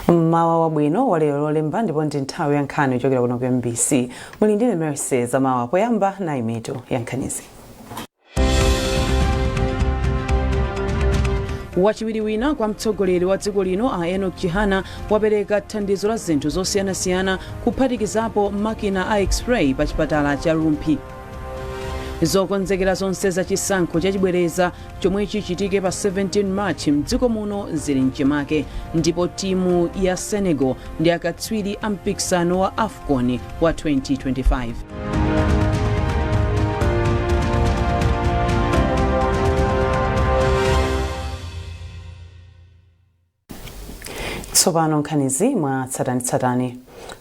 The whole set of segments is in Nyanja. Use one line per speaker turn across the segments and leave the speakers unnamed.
Mmawa wabwino wa lero Lolemba, ndipo ndi nthawi ya nkhani kuchokera kuno ku MBC. Muli ndine Mercy Zamawa. Poyamba, nayi mitu ya nkhanizi. Wachiwiri wina kwa mtsogoleri wa dziko lino a Enoch Chihana wapereka thandizo la zinthu zosiyanasiyana, kuphatikizapo makina a x-ray, pa chipatala cha Rumphi. Zokonzekera zonse za chisankho chachibwereza chomwe chichitike pa 17 March mdziko muno zili mchimake, ndipo timu ya Senegal ndi akatswiri a mpikisano wa AFCON wa 2025. Tsopano nkhanizi mwa tsatanetsatane.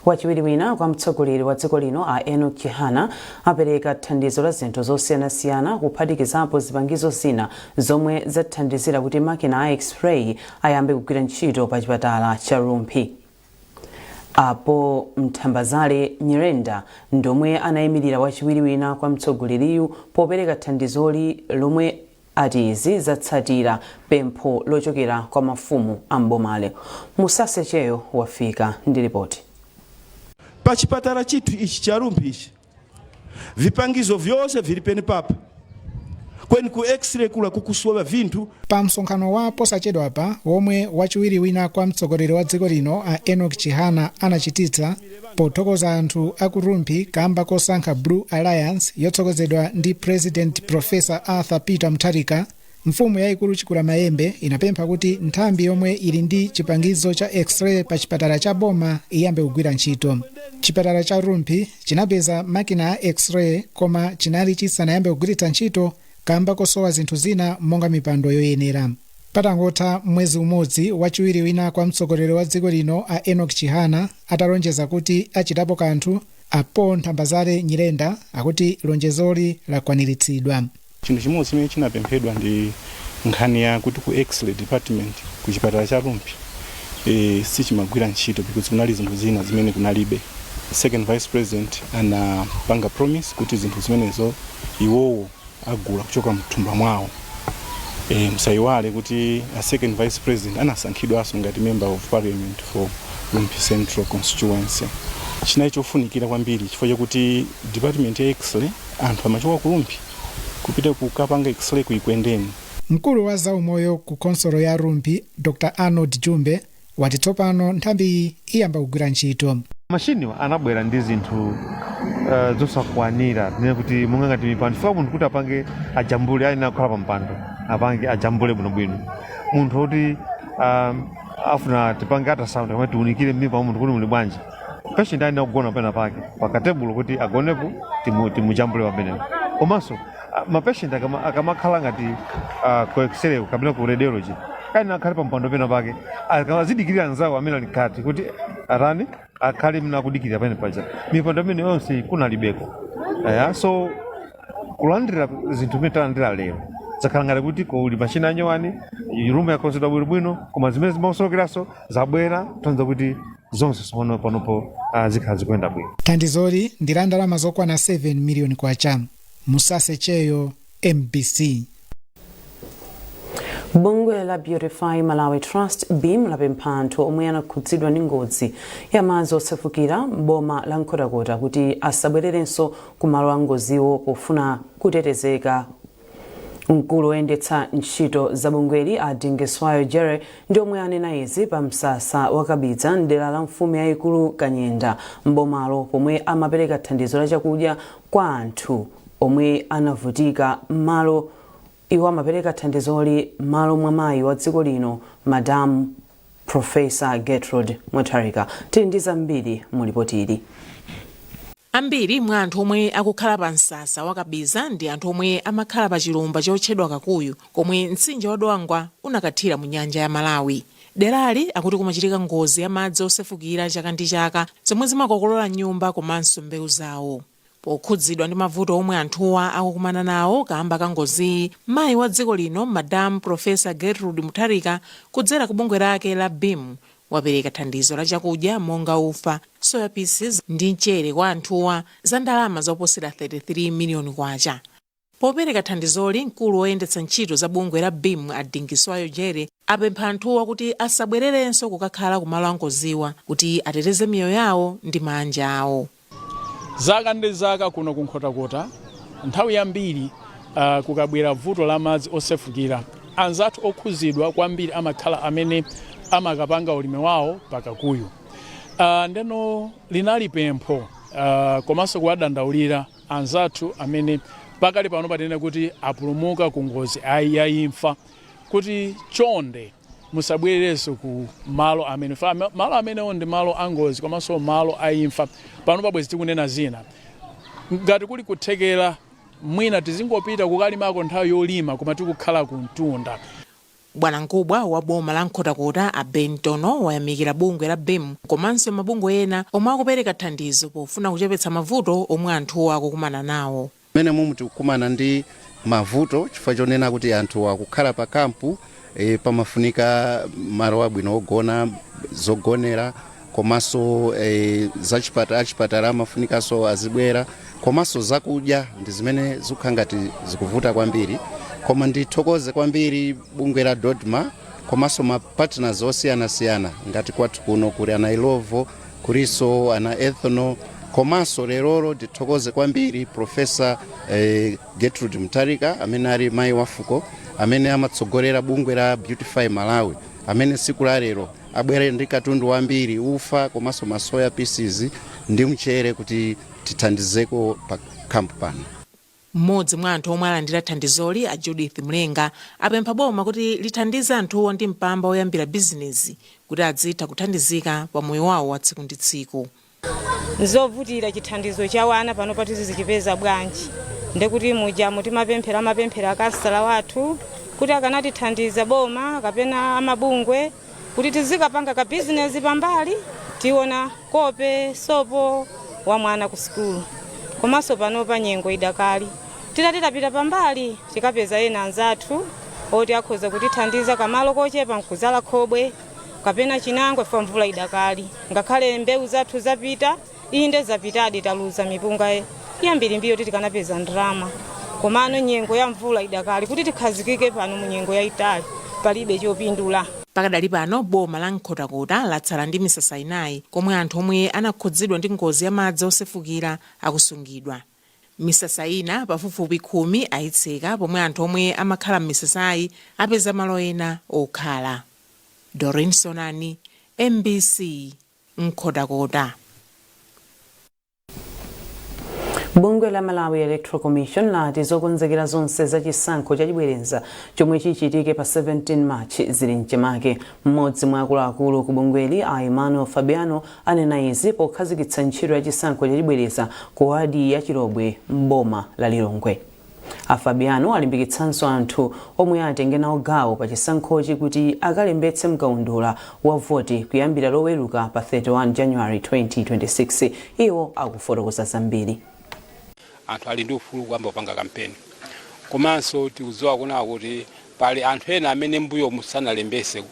Wachiwiri wina kwa mtsogoleri wa dziko lino a Enoch Chihana apereka thandizo la zinthu zosiyanasiyana, kuphatikizapo zipangizo zina zomwe zathandizira kuti makina a x-ray ayambe kugwira ntchito pa chipatala cha Rumphi. A Paul Mtambazale Nyirenda ndomwe anayimirira wachiwiri wina kwa mtsogoleriyu popereka thandizoli, lomwe ati izi zatsatira pempho lochokera kwa mafumu a m'bomalo. Musase Cheyo wafika ndi ripoti.
Pa chipatala chithu ichi cha Rumphi ichi, vipangizo vyonse vili pene papa, kweni ku x-ray kula kukusowa vinthu.
Pa msonkhano wa posachedwapa womwe wachiwiri wina kwa mtsogoleri wa dziko lino a Enoch Chihana anachititsa pothokoza anthu aku Rumphi kamba kosankha Blue Alliance yotsogozedwa ndi President Professor Arthur Peter Mutharika, mfumu yayikulu Chikulamayembe inapempha kuti nthambi yomwe ili ndi chipangizo cha x-ray pa chipatala cha boma iyambe kugwira ntchito. Chipatala cha Rumphi chinapeza makina a x-ray, koma chinali chisanayambe kugwiritsa ntchito kamba kosowa zinthu zina monga mipando yoyenera. Patangotha mwezi umodzi wachiwiri wina kwa mtsogoleri wa dziko lino a Enoch Chihana atalonjeza kuti achitapo kanthu, a Paul Ntambazale Nyirenda akuti lonjezoli lakwaniritsidwa.
Chinthu chimodzi chimene chinapemphedwa ndi nkhani ya kuti ku x-ray department ku chipatala cha Rumphi sichimagwira ntchito because kunali zinthu zina zimene kunalibe. Second Vice President anapanga promise kuti zinthu zimenezo iwowo agula kuchoka mthumba mwawo. Msayiwale kuti a Second Vice President anasankhidwanso ngati Member of Parliament for Rumphi Central Constituency. Chinali chofunikira kwambiri chifukwa chakuti department ya x-ray, anthu amachoka ku Rumphi kupita kukapanga x-ray ku Ekwendeni.
Mkulu wa zaumoyo ku khonsolo ya Rumphi, Dr Arnold Jumbe, wati tsopano nthambiyi iyamba kugwira ntchito.
Mashiniwa anabwera ndi zinthu zosakwanira, tinene kuti monga ngati mipando, chifukwa munthu kuti apange ajambule ayenera kukhala pa mpando, apange ajambule bwinobwino. Munthu kuti afuna tipange ultrasound kapena tiunikire mmimba mwa munthu kuti muli bwanji, patient ayenera kugona pena pake pakatebulo kuti agonepo, timujambule pamenepo. Komanso mapatient akamakhala ngati ku x-ray kapena ku radiology, ayenera akhale pa mpando pena pake, azidikirira anzawo amene ali mkati kuti atani, akhale mna akudikirira pamene paja. Mipando imene yonse kunalibeko. Aya, so kulandira zinthu zimene talandira lero, zakhala ngati kuti kuli machina anyowani, room yakonzedwa bwinobwino, koma zimene zimasowekeranso zabwera, tanthauza kuti zonse tsopano panopo zikhala zikuyenda bwino.
Thandizoli ndi la ndalama zokwana 7 miliyoni kwacha. Musase Cheyo, MBC.
Bungwe la Beautify Malawi Trust, BEAM, lapempha anthu omwe anakhudzidwa ndi ngozi ya madzi osefukira m'boma la Nkhotakota kuti asabwererenso ku malo a ngoziwo pofuna kutetezeka. Mkulu woyendetsa ntchito za bungweli a Dingiswayo Jere ndi omwe anena izi pa msasa wa Kabidza mdera la mfumu yayikulu Kanyenda m'bomalo, pomwe amapereka thandizo la chakudya kwa anthu omwe anavutika m'malo. Iwo amapereka thandizoli m'malo mwa mayi wa dziko lino, Madam Professor Gertrude Mutharika. Tili ndi zambiri mu lipoti ili.
Ambiri mwa anthu omwe akukhala pa msasa wa Kabiza ndi anthu omwe amakhala pa chilumba chotchedwa Kakuyu, komwe mtsinje wa Dwangwa unakathira mu nyanja ya Malawi. Derali akuti kumachitika ngozi ya madzi osefukira chaka ndi chaka, zomwe zimakokolola nyumba komanso mbewu zawo. Pokhudzidwa ndi mavuto omwe anthuwa akukumana nawo kamba ka ngoziyi, mayi wa dziko lino Madam Professor Gertrude Mutharika, kudzera ku bungwe lake la BEAM, wapereka thandizo la chakudya monga ufa, soya pieces ndi mchere kwa anthuwa, za ndalama zoposera 33 miliyoni kwacha. Popereka thandizoli, mkulu woyendetsa ntchito za bungwe la BEAM, a Dingiswayo Jere, apempha anthuwa kuti asabwererenso kukakhala kumalo angoziwa kuti ateteze miyoyo yawo ndi mabanja awo.
Zaka ndi zaka kuno kuNkhotakota, nthawi yambiri kukabwera vuto la madzi osefukira, anzathu okhuzidwa kwambiri amakhala amene amakapanga ulimi wawo pakakuyu. Ndeno linali pempho komanso kuwadandaulira anzathu amene pakali pano patinene kuti apulumuka ku ngozi ya imfa kuti chonde musabwererenso ku malo amene malo amenewo ndi malo angozi komanso malo a imfa. Pano pabwezi tikunena zina ngati kuli kuthekera mwina tizingopita kukalimako nthawi yolima, koma tikukhala ku mtunda.
Bwanamkubwa wa boma la Nkhotakota, a Ben Tono, wayamikira bungwe la BEAM komanso mabungwe ena omwe akupereka thandizo pofuna kuchepetsa mavuto omwe anthuwo akukumana nawo.
Mmene mumu tikukumana ndi mavuto chifukwa chonena kuti anthu akukhala pa kampu, pamafunika malo abwino ogona, zogonera, komanso zachipatala, achipatala amafunikanso azibwera, komanso zakudya ndi zimene zikukhala ngati zikuvuta kwambiri. Koma ndithokoze kwambiri bungwe la DoDMA komanso ma partners osiyanasiyana, ngati kwathu kuno kuli ana Illovo, kuliso ana Ethanol, komanso lerolo ndithokoze kwambiri Professor Gertrude Mutharika, amene ali mayi wafuko amene amatsogolera bungwe la Beautify Malawi, amene siku la lero abwere ndi katundu wambiri, ufa komanso masoya pieces ndi mchere, kuti tithandizeko pa kampu pano.
Mmodzi mwa anthu omwe alandira thandizoli, a Judith Mlenga, apempha boma kuti lithandize anthuwo ndi mpamba woyambira bizinezi kuti adzitha kuthandizika pa moyo wawo wa tsiku ndi tsiku.
Nzovutira chithandizo cha wana pano patizichipeza bwanji? Ndekuti mujamu timapemphera, amapemphera akansala wathu kuti akanatithandiza boma kapena amabungwe kuti tizikapanga ka bizinesi pambali, tiona kope, sopo wa mwana ku sukulu. Komanso panopa nyengo idakali, titati tapita pambali tikapeza ena anzathu oti akhoza kutithandiza kamalo kochepa nkuzala khobwe kapena chinangwa fa mvula idakali. Ngakhale mbewu zathu zapita, inde zapitadi, taluza mipunga yambirimbiri yoti tikanapeza ndalama, komano nyengo ya mvula idakali kuti tikhazikike pano mu nyengo yayitali palibe chopindula.
Pakadali pano boma la Nkhotakota latsala ndi misasa inayi komwe anthu omwe anakhudzidwa ndi ngozi ya madzi osefukira akusungidwa. Misasa ina pafupifupi 10 ayitseka pomwe anthu omwe amakhala m'misasayi apeza malo ena okhala. Doreen Sonani, MBC, Nkhotakota.
Bungwe la Malawi Electoral Commission lati zokonzekera zonse za chisankho chachibwereza chomwe chichitike pa 17 March zili mchimake. Mmodzi mwa akuluakulu ku bungweli, a Emmanuel Fabiano, anena izi pokhazikitsa ntchito ya chisankho chachibwereza ku wadi ya Chilobwe m'boma la Lilongwe. A Fabiano alimbikitsanso anthu omwe atenge nawo gawo pa chisankhochi kuti akalembetse mkaundula wa voti kuyambira Loweruka pa 31 January 2026. Iwo akufotokoza zambiri.
Anthu ali ndi ufulu kuyamba kupanga kampeni, komanso tikudziwa kuna kuti pali anthu ena amene mbuyo musanalembese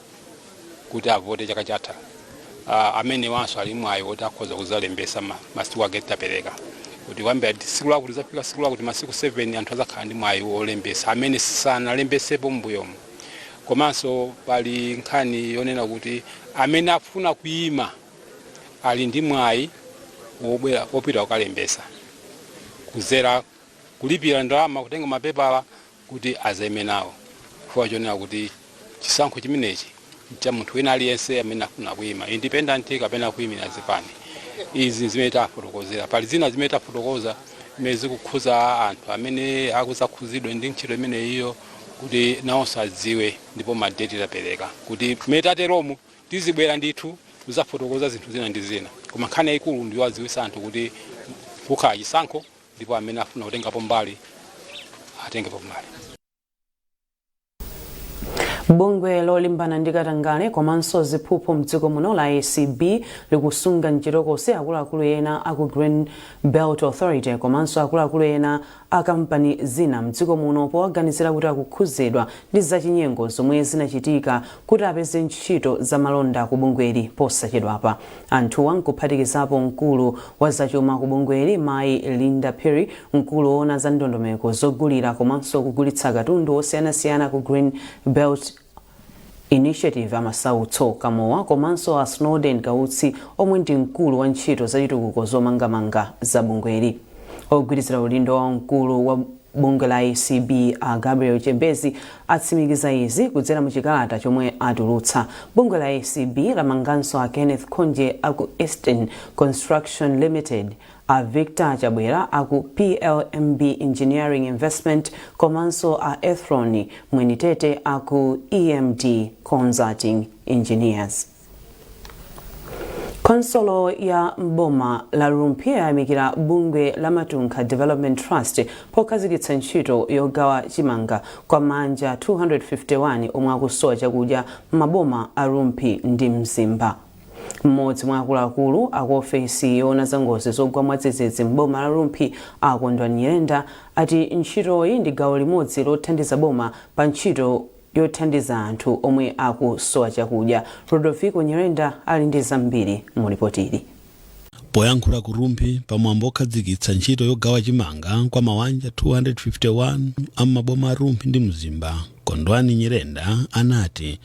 kuti avote chaka chatha, amene wanso ali mwayi woti akhoza kuzalembesa. Masiku ake tapereka kuti kuyambira tsiku lakuti zafika tsiku lakuti, masiku 7, anthu azakhala ndi mwayi wolembesa amene sanalembesepo mbuyomo. Komanso pali nkhani yonena kuti amene afuna kuyima ali ndi mwayi wobwera wopita kukalembesa kuzera kulipira ndalama, kutenga mapepala kuti azayime nawo, chifukwa chonena kuti chisankho chimenechi cha munthu wina aliyense amene afuna kuyima independent kapena kuyimira zipani. Izi zimene tafotokozera. Pali zina zimene tafotokoza zimene zikukhuza anthu amene akuzakhuzidwe ndi ntchito imeneyiyo kuti nawonso adziwe, ndipo madeti tapereka kuti mmene tateromu tizibwera ndithu kuzafotokoza zinthu zina ndi zina, koma nkhani yayikulu ndiyo adziwisa anthu kuti kukhala chisankho ndipo amene afuna kutengapo mbali atengepo mbali.
Bungwe lolimbana ndi katangale komanso ziphuphu mdziko muno la ACB likusunga mchitokosi akuluakulu ena aku Green Belt Authority komanso akuluakulu ena a kampani zina mdziko muno powaganizira kuti akukhuzidwa ndi zachinyengo zomwe zinachitika kuti apeze ntchito za malonda ku bungweli posachedwapa. Anthuwa nkuphatikizapo mkulu wa zachuma ku bungweli Mayi Linda Phiri, mkulu woona za ndondomeko zogulira komanso kugulitsa katundu osiyanasiyana ku Green Belt Initiative a Masautso Kamowa komanso a Snowden Kautsi omwe ndi mkulu wa ntchito zachitukuko zomangamanga za bungweli. Ogwirizira udindo wa mkulu wa bungwe la ACB a Gabriel Chembezi atsimikiza izi kudzera mu chikalata chomwe atulutsa. Bungwe la ACB lamanganso a Kenneth Khonje aku Eastern Construction Limited, a Victor Chabwera aku PLMB Engineering Investment komanso a Ethron Mwenitete aku EMD Consulting Engineers. Khonsolo ya mboma la Rumphi yayamikira bungwe la Matunkha Development Trust pokhazikitsa ntchito yogawa chimanga kwa maanja 251 omwe akusowa chakudya m'maboma a Rumphi ndi Mzimba. Mmodzi mwa akuluakulu aku ofesi yoona za ngozi zogwa mwadzidzidzi m'boma la Rumphi a Kondwani Nyirenda ati ntchitoyi ndi gawo limodzi lothandiza boma pa ntchito yothandiza anthu omwe akusowa chakudya. Rodolfico Nyirenda ali ndi zambiri mu lipotili.
Poyankhula ku Rumphi pamwambo okhazikitsa ntchito yogawa chimanga kwa mawanja 251 a m'maboma a Rumphi ndi Mzimba, Kondwani Nyirenda anati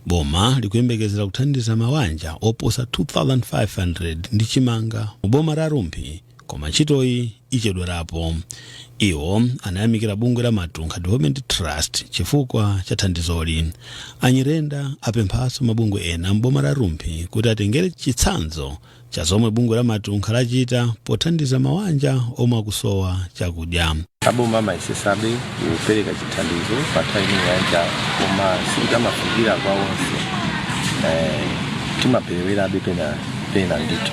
boma likuyembekezera kuthandiza mawanja oposa 2500 ndi chimanga mu boma la Rumphi, koma ntchitoyi ichedwerapo. Iwo anayamikira bungwe la Matunkha Development Trust chifukwa cha thandizoli. Anyirenda apemphanso mabungwe ena m'boma la Rumphi kuti atengere chitsanzo cha zomwe bungwe la Matunkha lachita pothandiza mawanja omwe akusowa chakudya.
Aboma amayesesabe kupereka chithandizo pa nthawi imene ya njala, koma sikuti amafikira kwa onse. Timaperewerabe pena pena ndithu.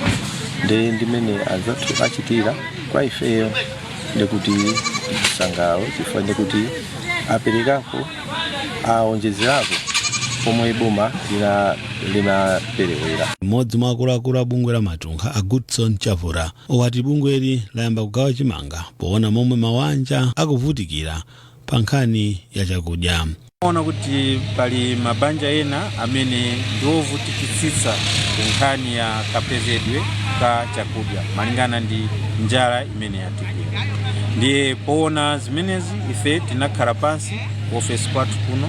Ndi ndimene anzathu achitira kwa ifeyo ndikuti chisangalalo, chifukwa ndikuti aperekako, aonjezerako pomwe boma linaperewera.
Mmodzi mwa akuluakulu a bungwe la Matunkha a Goodson Chavura wati bungweli layamba kugawa chimanga poona momwe mawanja akuvutikira pa nkhani ya chakudya.
Ona kuti pali mabanja ena amene ndiovutikitsitsa ku nkhani ya kapezedwe ka chakudya malingana ndi njala imene yatigwira. Ndiye poona zimenezi ife tinakhala pansi ku ofesi kwathu kuno,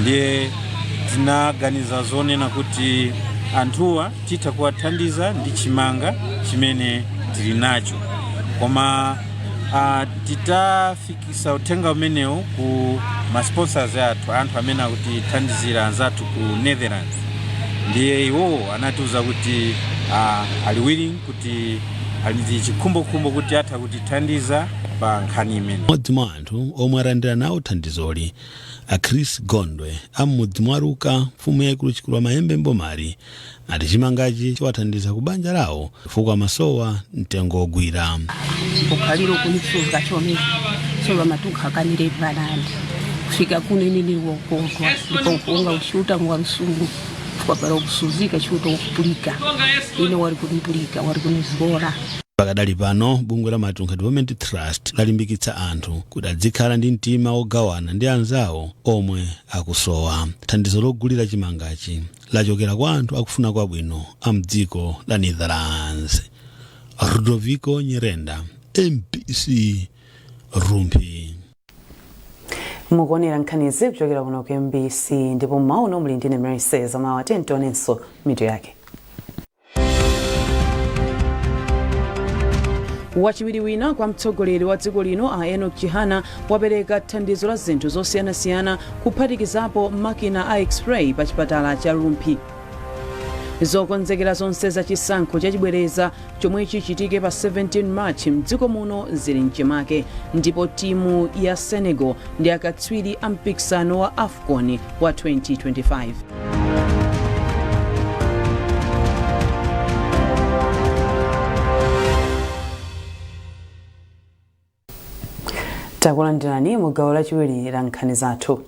ndiye tinaganiza zonena kuti anthuwa titha kuwathandiza ndi chimanga chimene tili nacho, koma titafikisa uthenga umenewu ku ma sponsors athu, anthu amene akutithandizira, anzathu ku Netherlands, ndiye iwowo anatiuza kuti ali willing, kuti ali ndi chikhumbokhumbo kuti atha kutithandiza pa nkhani imene.
Mmodzi mwa anthu omwe alandira nawo thandizoli a Chris Gondwe am'mudzi mwa Luka, mfumu yaikulu Chikulu Mayembe mbomali, ati chimangachi chiwathandiza ku banja lawo chifukwa amasowa mtengo ogwira.
Kukhalira kunisuka chomene so vamatunkha akanire vanandi kufika kuno inini wokondwa ndipo nkuunga ushuta ngwa msungu chifukwa pala kusuzika chuta ukupulika ine wali kunipulika wali kunizora.
Pakadali pano bungwe la Matunkha Development Trust lalimbikitsa anthu kuti adzikhala ndi mtima wogawana ndi anzawo omwe akusowa. Thandizo logulira chimangachi lachokera kwa anthu akufuna kwabwino a mdziko la Netherlands. Rudoviko Nyirenda, MBC, Rumphi.
Mukuonera nkhanizi kuchokera kuno ku MBC ndipo mmawa muli ndine Mary Zamawa. Tionenso mitu yake. Wachiwiri wina kwa mtsogoleri wa dziko lino a Enoch Chihana wapereka thandizo la zinthu zosiyanasiyana kuphatikizapo makina a x-ray pa chipatala cha Rumphi. Zokonzekera zonse za chisankho chachibwereza chomwe chichitike pa 17 March mdziko muno zili mchimake, ndipo timu ya Senegal ndi akatswiri a mpikisano wa AFCON wa 2025. Takulandirani mu gawo lachiwiri la nkhani zathu.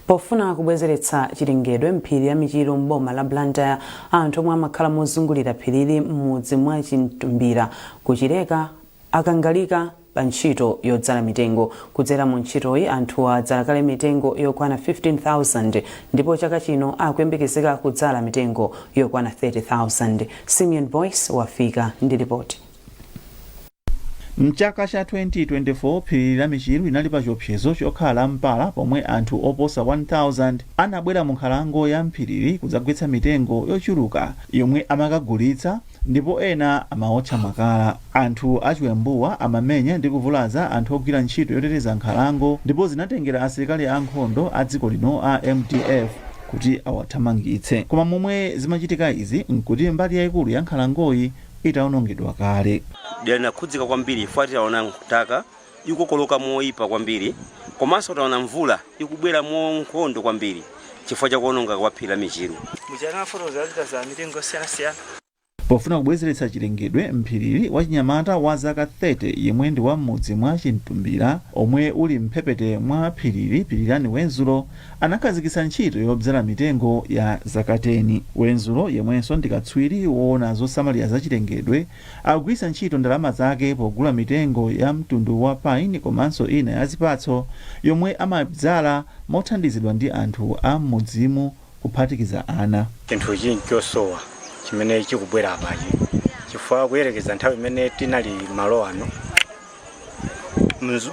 Pofuna kubwezeretsa chilengedwe mphiri ya Michiru m'boma la Blantyre, anthu omwe amakhala mozungulira phirili m'mudzi mwa Chintumbira kuchileka akangalika pa ntchito yodzala mitengo. Kudzera mu ntchitoyi, anthuwa adzala kale mitengo yokwana 15,000 ndipo chaka chino akuyembekezeka kudzala mitengo yokwana 30,000. Simeon Boyce wafika ndi ripoti.
Mchaka cha 2024, phiri la Michiru linali pa chiopsezo chokhala mpala pomwe anthu oposa 1000 anabwera mu nkhalango ya mphiriri kudzagwetsa mitengo yochuluka yomwe amakagulitsa, ndipo ena amawotcha makala. Anthu achiwembuwa amamenya ndi kuvulaza anthu ogwira ntchito yoteteza nkhalango, ndipo zinatengera asilikali ankhondo a dziko lino a MDF kuti awathamangitse. Koma momwe zimachitika izi nkuti mbali yayikulu ya nkhalangoyi itawonongedwa kale.
Dera linakhudzika kwambiri chifukwa taona nthaka ikukokoloka moyipa kwambiri, komanso taona mvula ikubwera monkhondo kwambiri chifukwa chakuononga kwa phiri la Michiru.
Muchanafotoza za mitengo yosiyanasiyana.
Pofuna kubwezeretsa chilengedwe mphiriri, wachinyamata wa zaka 30 yemwe ndi wa m'mudzi mwa Chintumbira omwe uli mphepete mwa phiriri, Pirirani Wenzulo, anakhazikitsa ntchito yodzala mitengo ya zaka 10. Wenzulo, yemwenso ndi katswiri woona zosamalira za chilengedwe, akugwiritsa ntchito ndalama zake pogula mitengo ya mtundu wa pine komanso ina ya zipatso yomwe amadzala mothandizidwa ndi anthu a m'mudzimu, kuphatikiza ana.
Chinthu chinchosowa chimene chikubwera apachi, chifukwa kuyerekeza nthawi imene tinali malo ano,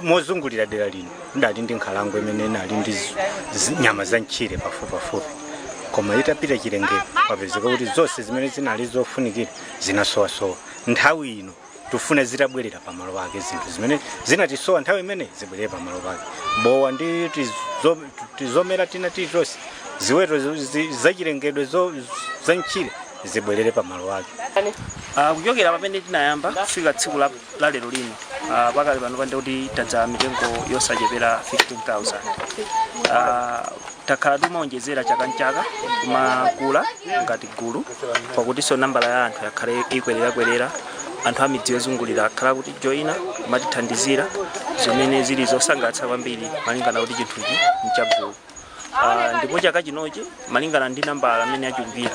mozungulira dera lino ndali ndi nkhalango imene inali ndi nyama za mtchire pafupipafupi, koma itapita chilengedwe papezeka kuti zonse zimene zinali zofunikira zinasowasowa. Nthawi ino tifuna zitabwerera pamalo ake, zinthu zimene zinatisowa nthawi imene zibwerere pamalo pake, bowa ndi tizomera tina tilitonse, ziweto zachilengedwe za mtchire zibwerere pamalo ake.
Kuchokera pamene tinayamba kufika tsiku la lero lino, pakali pano pande kuti tadzala mitengo yosachepera 15,000. Takhala timaonjezera chaka nchaka, kumakula ngati gulu, pakutinso nambala ya anthu yakhale ikwererakwerera. Anthu amidzi yozungulira akhala kuti joyina kumatithandizira, zimene zili zosangalatsa kwambiri malingana kuti chinthuchi nchagulu. Ndipo chaka chinochi, malingana ndi nambala amene achulukira,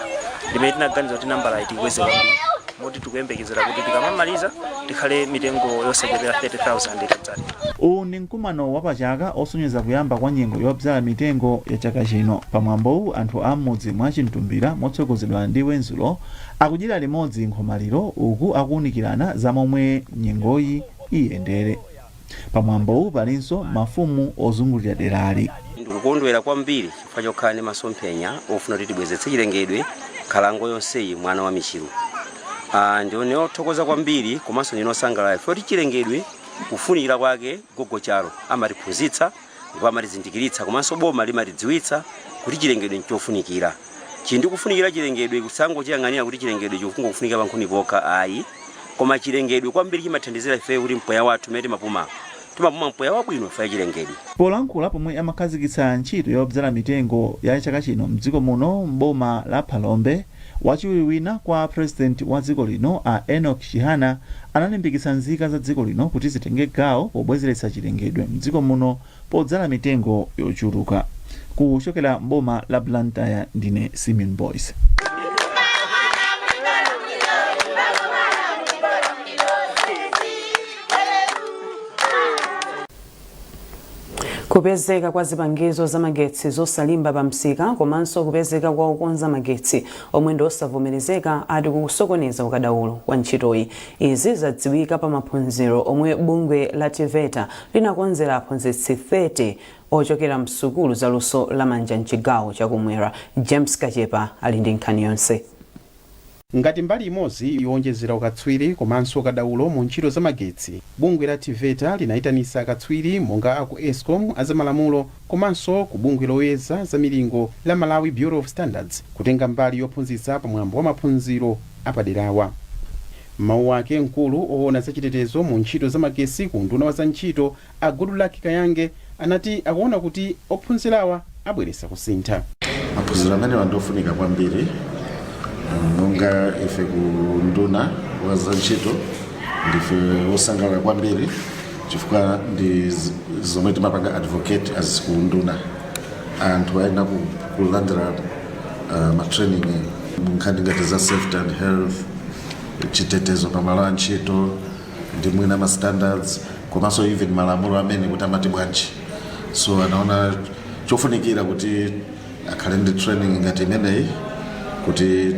ndimene tinaganiza kuti nambala iyi tikweze kwambiri, moti tikuyembekezera kuti tikamamaliza tikhale mitengo yosachepera 30,000 itadzala.
Uwu ndi mkumano wapachaka osonyeza kuyamba kwa nyengo yodzala mitengo ya chaka chino. Pamwambowu, anthu a m'mudzi mwa Chintumbira motsogozedwa ndi Wenzulo akudyera limodzi nkhomaliro uku akuwunikirana za momwe nyengoyi iyendere. Pamwambowu palinso mafumu ozungulira derali.
Ndikukondwera kwambiri chifukwa chokhala ndi masomphenya ofuna kuti tibwezetse chilengedwe nkhalango yonseyi mwana wa Michiru. Ndione othokoza kwambiri komanso ndine osangalala chifukwa kuti chilengedwe kufunikira kwake gogo Charo amatiphunzitsa ndipo amatizindikiritsa, komanso boma limatidziwitsa kuti chilengedwe nchofunikira. Chili ndi kufunikira chilengedwe, kusangochiyang'anira kuti chilengedwe chikungofunikira pankhuni pokha, ayi, koma chilengedwe kwambiri chimathandizira ifeyo kuti mpweya wathu umene timapuma, timapuma mpweya wabwino ife chilengedwe.
Polankhula pomwe amakhazikitsa ntchito yodzala mitengo ya chaka chino mdziko muno m'boma la Phalombe, wachiwiri wina kwa President wa dziko lino a Enoch Chihana analimbikitsa nzika za dziko lino kuti zitenge gawo pobwezeretsa chilengedwe mdziko muno podzala mitengo yochuluka. Kuchokera m'boma la Blantyre, ndine Simeon Boyce.
Kupezeka kwa zipangizo za magetsi zosalimba pa msika komanso kupezeka kwa okonza magetsi omwe ndi osavomerezeka ati kukusokoneza ukadaulo wa ntchitoyi. Izi zadziwika pa maphunziro omwe bungwe la TEVETA linakonzera aphunzitsi 30 ochokera msukulu za luso lamanja mchigawo chakumwera. James Kachepa ali ndi nkhani yonse.
Ngati mbali imodzi yowonjezera ukatswiri komanso ukadaulo mu ntchito za magetsi, bungwe la TEVETA linayitanitsa akatswiri monga aku ESCOM, azamalamulo komanso ku bungwe loyeza za milingo la Malawi Bureau of Standards kutenga mbali yophunzitsa pamwambo wa maphunziro apaderawa. M'mawu ake, mkulu owona za chitetezo mu ntchito za magetsi ku unduna wa za ntchito a Goodluck Kayange anati akuona kuti ophunzirawa abweretsa kusintha.
Maphunziro amenewa ndiofunika kwambiri. Monga ife ku unduna wa za ntchito ndife wosangalala kwambiri chifukwa ndi zomwe timapanga advocate as ku unduna. Anthu ayenera kulandira matraining nkhani ngati za safety and health, chitetezo pamalo a ntchito, ndi mwina ma standards, komanso even malamulo amene kuti amati bwanji. So anaona chofunikira kuti akhale ndi training ngati imeneyi kuti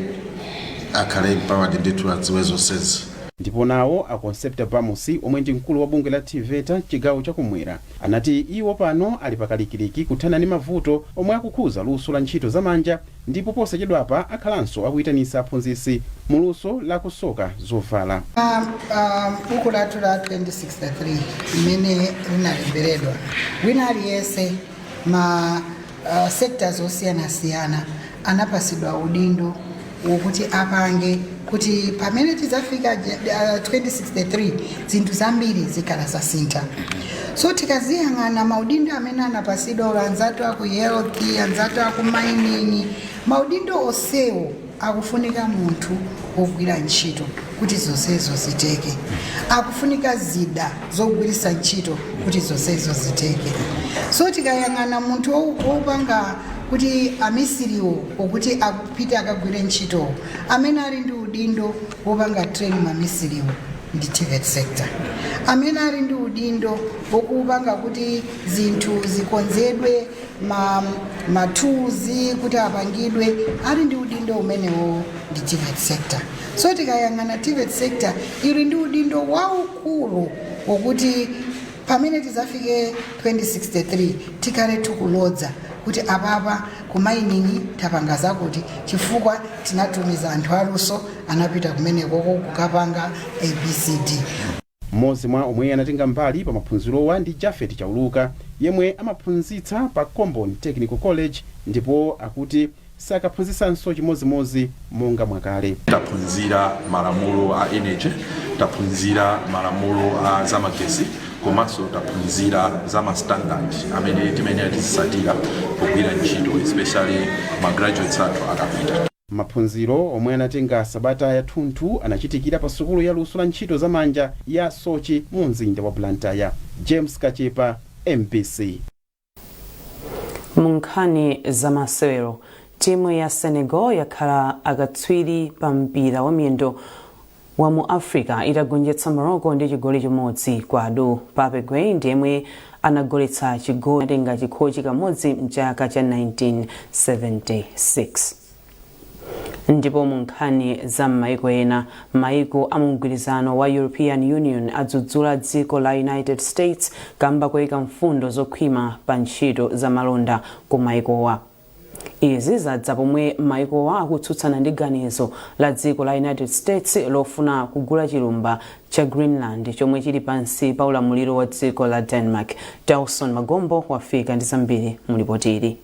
akhale empowered ndithu, adziwe zonsezi.
Ndipo nawo a Concepta Bamusi, omwe ndi mkulu wa bungwe la TEVETA chigawo chakumwera, anati iwo pano ali pakalikiliki kuthana ndi mavuto omwe akukhuza luso la ntchito zamanja, ndipo posachedwapa akhalanso akuyitanisa aphunzitsi mu luso la kusoka zovala.
Buku lathu la 2063 limene linalemberedwa wina aliyense, ma sectors osiyanasiyana anapasidwa udindo wokuti apange kuti pamene tidzafika 2063 zinthu zambiri zikhala zasintha. So tikaziyang'ana maudindo amene anapasidwa, anzathu aku health, anzathu aku mining, maudindo onsewo akufunika munthu wogwira ntchito kuti zonsezo ziteke, akufunika zida zogwiritsa ntchito kuti zonsezo ziteke. So tikayang'ana munthu wopanga kuti amisiriwo okuti apite akagwire ntchitowo, amene ali ndi udindo wopanga train mamisiriwo ndi TVET sector. Amene ali ndi udindo wokupanga kuti zinthu zikonzedwe, ma tools kuti apangidwe, ali ndi udindo umenewo ndi TVET sector. So tikayang'ana TVET sector ili ndi udindo waukulu wokuti pamene tizafike 2063 tikhale tikulodza kuti apapa ku mining tapanga zakuti chifukwa tinatumiza anthu aluso, anapita kumenekoko kukapanga ABCD.
Mmodzi mwa omwe anatenga mbali pa maphunzirowa ndi Jafet Chauluka, yemwe amaphunzitsa pa Combon Technical College, ndipo akuti sakaphunzitsanso chimodzimodzi monga mwakale.
Taphunzira malamulo a energy, taphunzira malamulo a zamagesi, komanso taphunzira za ma standard amene timayenera tizisatira pogwira ntchito, especially ma graduates athu akapita.
Maphunziro omwe anatenga sabata yathunthu anachitikira pa sukulu ya luso la ntchito zamanja ya Soche mu mzinda wa Blantyre. James Kachepa, MBC.
Mu nkhani zamasewero, timu ya Senegal yakhala akatswiri pa mpira wa miyendo wa mu Africa itagonjetsa Morocco ndi chigoli 1-2. Pape Gueye ndi yemwe anagoletsa chigoli, atenga chikhochi kamodzi mchaka cha 1976. Ndipo mu nkhani za m'maiko ena, maiko a mu mgwirizano wa European Union adzudzula dziko la United States kamba koyika mfundo zokhwima pa ntchito za malonda ku maikowa. Izi zadza pomwe maikowa akutsutsana ndi ganizo la dziko la United States lofuna kugula chilumba cha Greenland chomwe chili pansi pa ulamuliro wa dziko la Denmark. Dawson Magombo wafika ndi zambiri mu lipoti ili.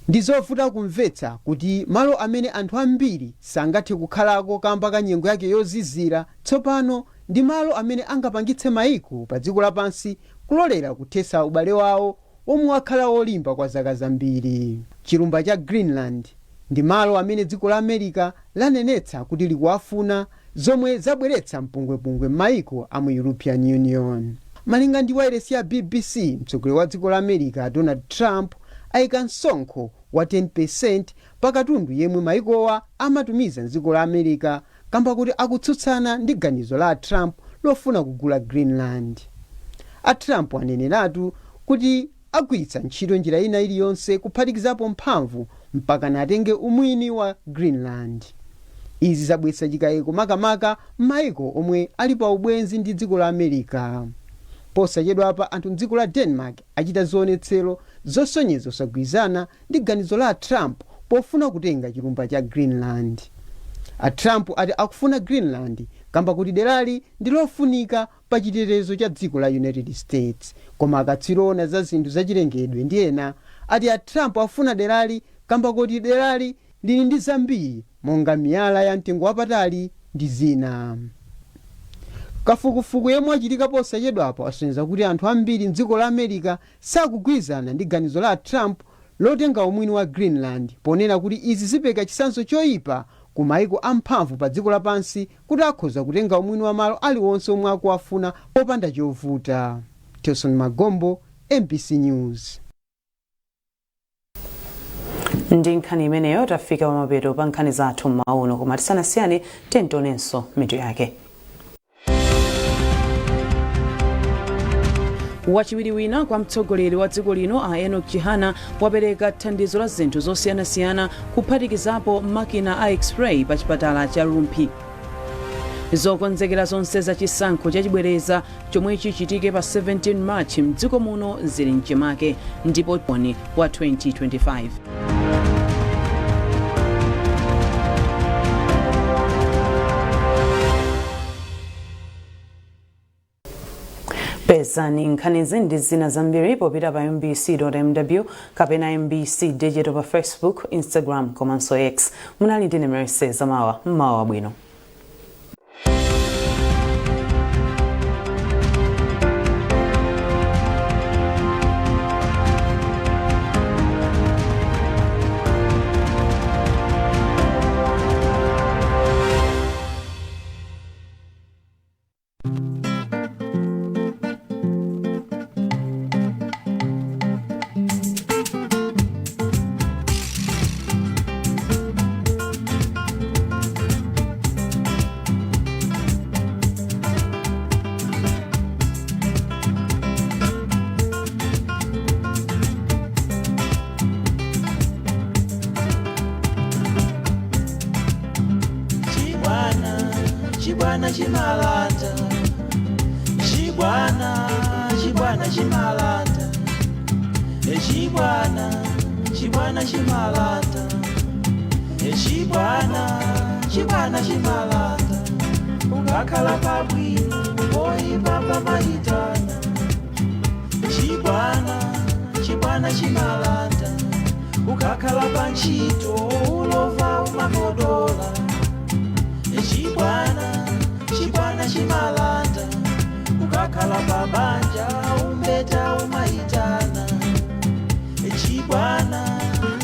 Ndi zovuta kumvetsa kuti malo amene anthu ambiri sangathe kukhalako kamba ka nyengo yake yozizira tsopano ndi malo amene angapangitse maiko pa dziko lapansi kulolera kuthetsa ubale wawo womwe wakhala wolimba kwa zaka zambiri. Chilumba cha Greenland ndi malo amene dziko la America lanenetsa kuti likuwafuna, zomwe zabweretsa mpungwepungwe m'maiko a mu European Union. Malinga ndi wailesi ya BBC, mtsogoleri wa dziko la America Donald Trump ayika msonkho wa 10% pa katundu yemwe maikowa amatumiza mdziko la America kamba kuti akutsutsana ndi ganizo la a Trump lofuna kugula Greenland. A Trump aneneratu kuti agwiritsa ntchito njira ina iliyonse kuphatikizapo mphamvu mpakana atenge umwini wa Greenland. Izi zabweretsa chikayiko makamaka m'maiko omwe ali pa ubwenzi ndi dziko la America. Posachedwapa anthu mdziko la Denmark achita zionetsero zosonyeza kusagwirizana ndi ganizo la a Trump pofuna kutenga chilumba cha Greenland. A Trump ati akufuna Greenland kamba kuti derali ndi lofunika pa chitetezo cha dziko la United States. Koma akatswiri oona za zinthu zachilengedwe ndi ena ati a Trump akufuna derali kamba koti derali lili ndi zambiri monga miyala ya mtengo wapatali ndi zina. Kafukufuku yemwe wachitika posachedwapa wasonyeza kuti anthu ambiri mdziko la America sakugwirizana ndi ganizo la a Trump lotenga umwini wa Greenland, ponena kuti izi zipereka chitsanzo choyipa ku maiko amphamvu pa dziko lapansi kuti akhoza kutenga umwini wa malo aliwonse omwe akuwafuna popanda chovuta. Tilson Magombo, MBC News.
Ndi nkhani imeneyo tafika pamapeto pa nkhani zathu mmawa uno, koma tisanasiyane tionenso mitu yake. Wachiwiri wina kwa mtsogoleri wa dziko lino a Enoch Chihana wapereka thandizo la zinthu zosiyanasiyana kuphatikizapo makina a X-ray pa chipatala cha Rumphi. Zokonzekera zonse za chisankho chachibwereza chomwe chichitike pa 17 March mdziko muno zili mchimake. Ndipo wa 2025. Pezani nkhanizi ndi zina zambiri popita pa mbc.mw kapena MBC Digital pa Facebook, Instagram komanso X. Munali ndine Mercy Zamawa. Mmawa wabwino.
Chibwana, chibwana chimalata. Chibwana, chibwana chimalata. E chibwana, chibwana chimalata. E chibwana, chibwana chimalata. Ukakhala pabwino, poyipa pamayitana. Chibwana, chibwana chimalata. Ukakhala pa ntchito, ulova umakodola. Chibwana, chibwana chimalata. Ukakhala pabanja, umbeta umayitana. Chibwana,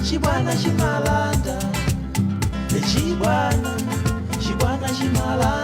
chibwana chimalata. Chibwana, chibwana chimalata.